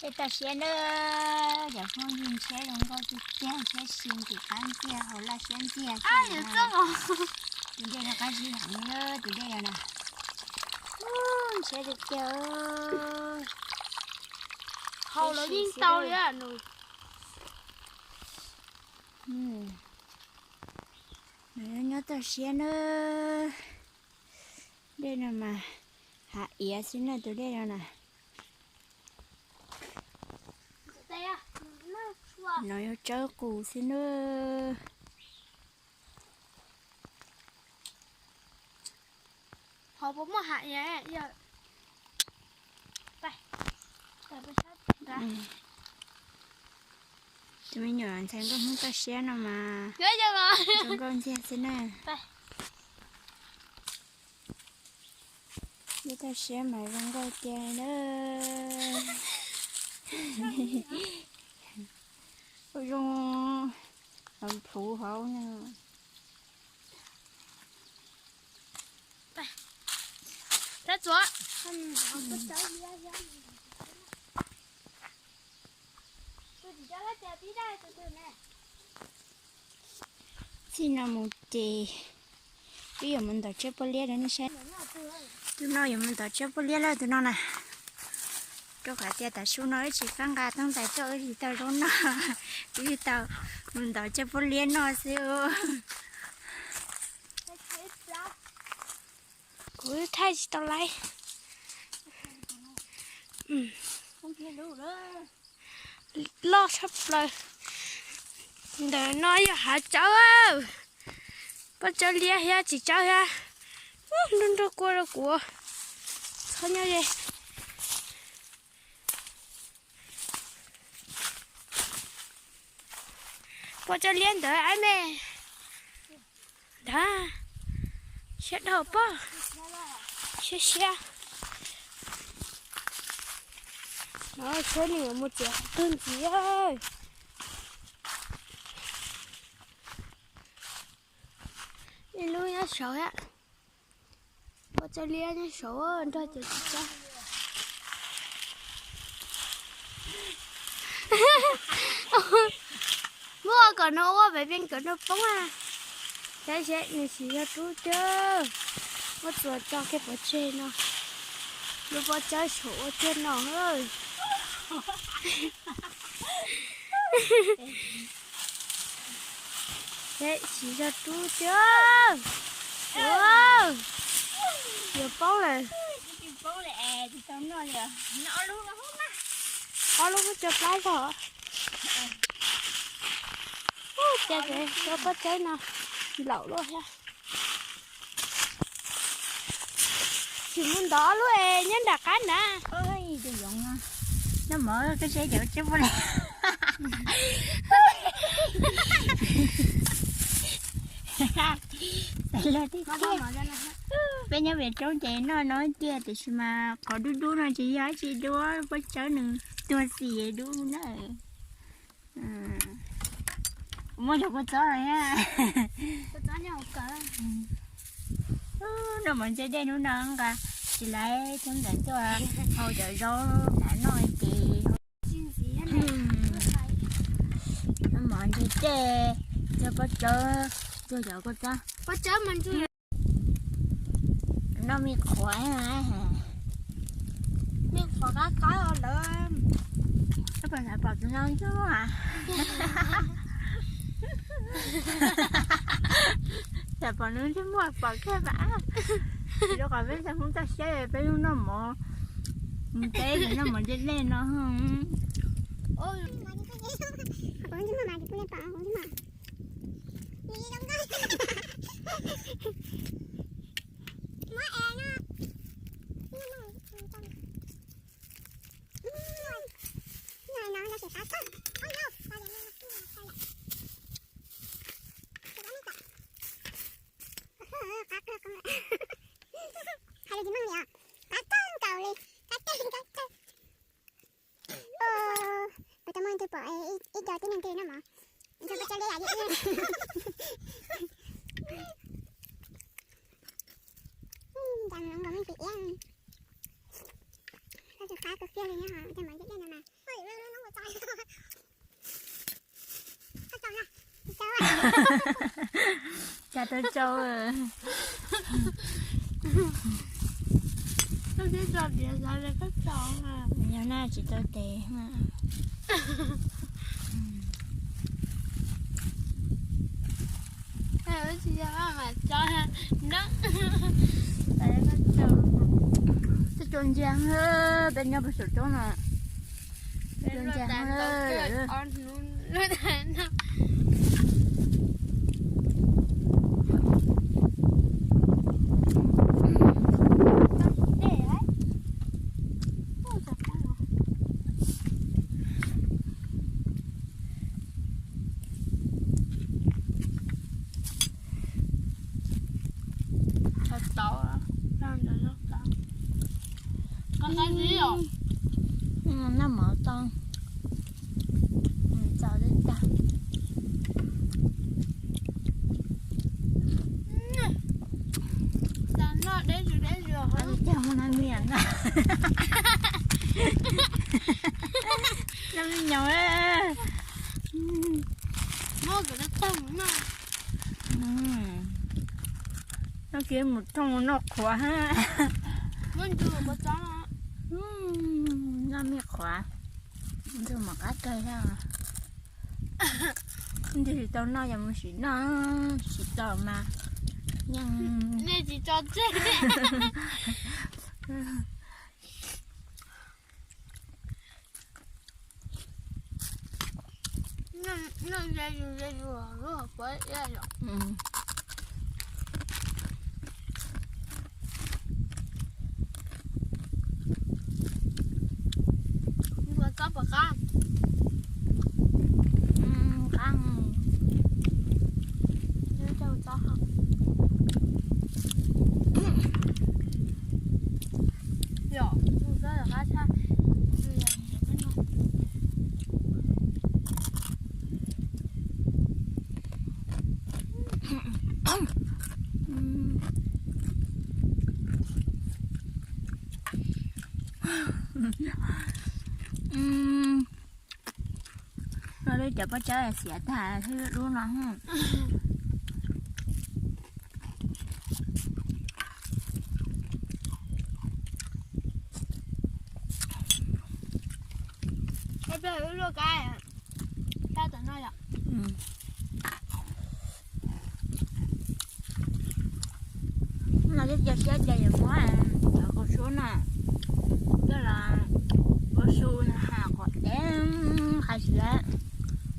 Dej toj siab na, cov phooj ywg, ntshiab zoo nkauj tiag tiag, ntshiab xis ntxim qab ntxiag, haus laj siab ntxiag. Tus dej no qab zib heev na, tus dej no na. Ntshiab tiag tiag. Haus lawv yeej tau li. Nws nyob toj siab na. Dej no mas hav iav xwb na, tus dej no na. No yog tsawb qus xwb na. Tus me nyuam ntxhais nkauj Hmoob toj siab no mas zoo nkauj ntxiag xwb na. Dej toj siab mas zoo nkauj tiag na. Zoo plhuv hauv na. Txij no mus ces wb yuav mus ntov tsiab puab liab rau nej saib. Tus no yuav mus ntov tsiab puab liab lawm tus no na. Rau qhov tias tav su no wb tsis faib nqa tab tais tuaj, wb tsis tau zaub noj, wb tsis tau mus ntov tsiab puab liab noj xwb. Kuv thaij tsis tau laiv. Loj tshaj plaws. Ntawm no yog hav tsawb, puab tsawb liab thiab txiv tsawb thiab. Nrog nrog kua rau kuv, txhob nyob ze. Puab tsawb liab ntawd ab me. Ntag, siab dhau pob, siab siab. No tsheb nws yuav mus txiav qhov twg ntxiv. Ib lub nyob saud thiab. Puab tsawb liab nyob saud nrog cov txiv tsawb. Muab kom no ua pem peb kom no poob a. Saib seb nws tsis yog dub tiag. Muab txuas tso kiag pov tseg no. Lub pob tsawb saum ua tiag no. Seb tsis yog dub tiag. Yuav poob lawm. Ob lub muab tso plab zog. Ua cas cov pob tsawb no laum luaj thiab. Tsis mus ntov ob lub es nyob nram qab na. Noj mov koj saib cov tsiab puab liab. Peb nyob pem roob ces noj no tiag tiam sis mas qhov dub dub no tsis yog dab tsi dua, pob tsawb nws tuag xim dub na. Muab cov kua txob no. Noj mov ntse dej hnub no nqa tsis laiv thoob ntawm tuaj hau cov zaub nram noj ces noj mov ntse dej, cog pob tsawb, cog cov kua txob. Noj me qhuav, me qhuav qab qab lawm. Koj pom xav pom tus no ntsuj muaj a? Xav pom nws ntsuj muaj pom kiag mas. Rau qhov peb ntxhais Hmoob toj siab peb yeej noj mov, peb noj mov ntse dej no. Hais lus tsis meej li os, qab kawg nkaus li, qab kawg nkaus kawg. Kuv tau muaj leej twg pom ib co tib neeg twg noj mov, nrog pob tsawb liab yam li wb. Ntxim qab kawg kiag li nyob hauv cov mov ntse dej no mas. Cas tau tsau. Nyob na tsis tau tes. Tej cua ntsia, peb nyob pem saum roob no. Tej cua ntsia. Noj mov tau, txaus li cas. Cas muaj nab mias na. Nab me nyoos. Noj kiag mus thooj noj qhuav. Noj me qhuav, ntshe mam qab kawg thiab. Ntshe tsis tau noj, yog mus sim noj, tsis tau mas yeej nej tsis tso tseg. Noj ze zus ze zus lub hauv paus ib yam. Npua txob puas qab? Qab. Yom, npua txob qab tshaj. No lub cov pob tsab xiav tag thiab lub no. Ib pliag wb luaj kab, kab tom no yom. No cov siab ces yuav muab cov kaus suab no coj los ua su.